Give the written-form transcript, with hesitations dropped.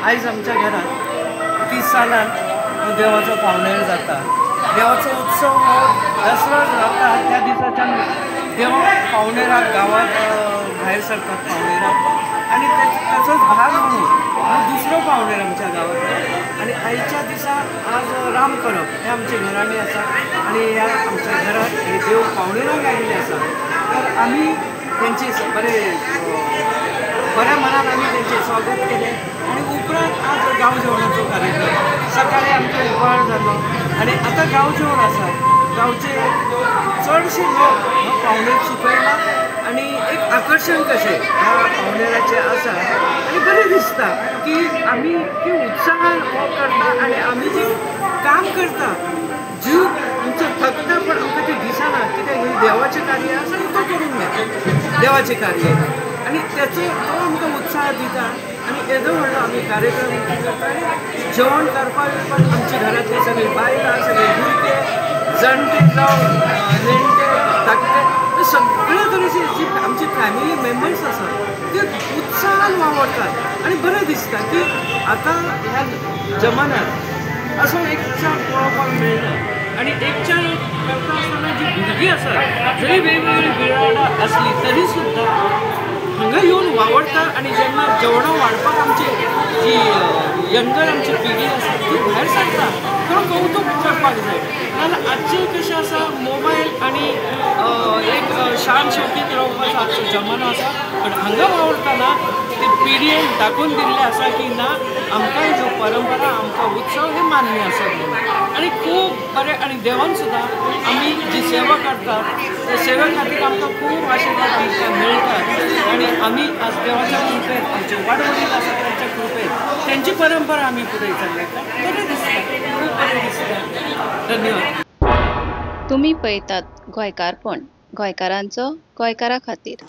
आयज आमच्या घरात 30 सालान देवाचो पावणेर जाता. देवाचो उत्सव हो दसरो जाता त्या दिसाच्यान देव पावणेराक गांवांत भायर सरतात पावणेराक आनी ताचोच भाग म्हणून हो दुसरो पावणेर आमच्या गांवांत. आनी आयच्या दिसा आज राम परब हे आमच्या घरांनी आसा आनी ह्या आमच्या घरात हे देव पावणेराक आयिल्ले आसा. तर आमी तेंचे बरे बऱ्या मनान आमी तेंचें स्वागत केलें आनी उपरांत आज गांव जेवणाचो कार्यक्रम. सकाळी आमचो उपाहार जालो आनी आतां गांव जेवण आसा. गांवचे चडशे लोक हो पावणेर चुकयला आनी एक आकर्शण कशें ह्या पावणेराचें आसा आनी बरें दिसता की आमी की उत्साहान हो करता आनी आमी जें काम करता जीव आमचो थकता पण आमकां तें दिसना कित्याक हें देवाचें कार्य आसा आनी तो करूंक जाय देवाचें कार्य आनी तेचो तो आमकां उत्साह दिता. आनी येदो व्हडलो आमी कार्यक्रम करता आनी जेवण करपाक बिरपाक आमच्या घरांतली सगळीं बायलां सगळे भुरगे जाणटे जावं नेणटे धाकटे सगळे तरेची जी आमची फॅमिली मेंबर्स आसा ते उत्साहान वावरतात आनी बरें दिसता की आतां ह्या जमान्यात असो एकचार पळोवपाक मेळना. आनी एकचार करता आसतना जी भुरगीं आसात जरी वेगवेगळी बिराडां आसली तरी सुद्दां हांगा येवन वावरता आनी जेन्ना जेवणां वाडपाक आमची जी यंगर आमची पिढी आसा ती भायर सरता तो कौतूक करपाक जाय. नाजाल्यार आजचें कशें आसा मोबायल आनी एक शान शौकीत रावपाचो आजचो जमानो आसा. पण हांगा वावरतना ते पिढयेन दाखोवन दिल्लें आसा की ना आमकां ज्यो परंपरा आमकां उत्सव हे मान्य आसात म्हणून. आनी खूब बरें आनी देवान सुद्दां आमी जी सेवा करतात त्या सेवे खातीर आमकां खूब आशिर्वाद मेळटात आनी आमी आज देवाच्या कृपेन आमचे वाडवडील आसा तांच्या कृपेन तेंची परंपरा आमी फुडें चलयता. बरें दिसता, खूब बरें दिसता. धन्यवाद. तुमी पळयतात गोंयकारपण, गोंयकारांचो गोंयकारा खातीर.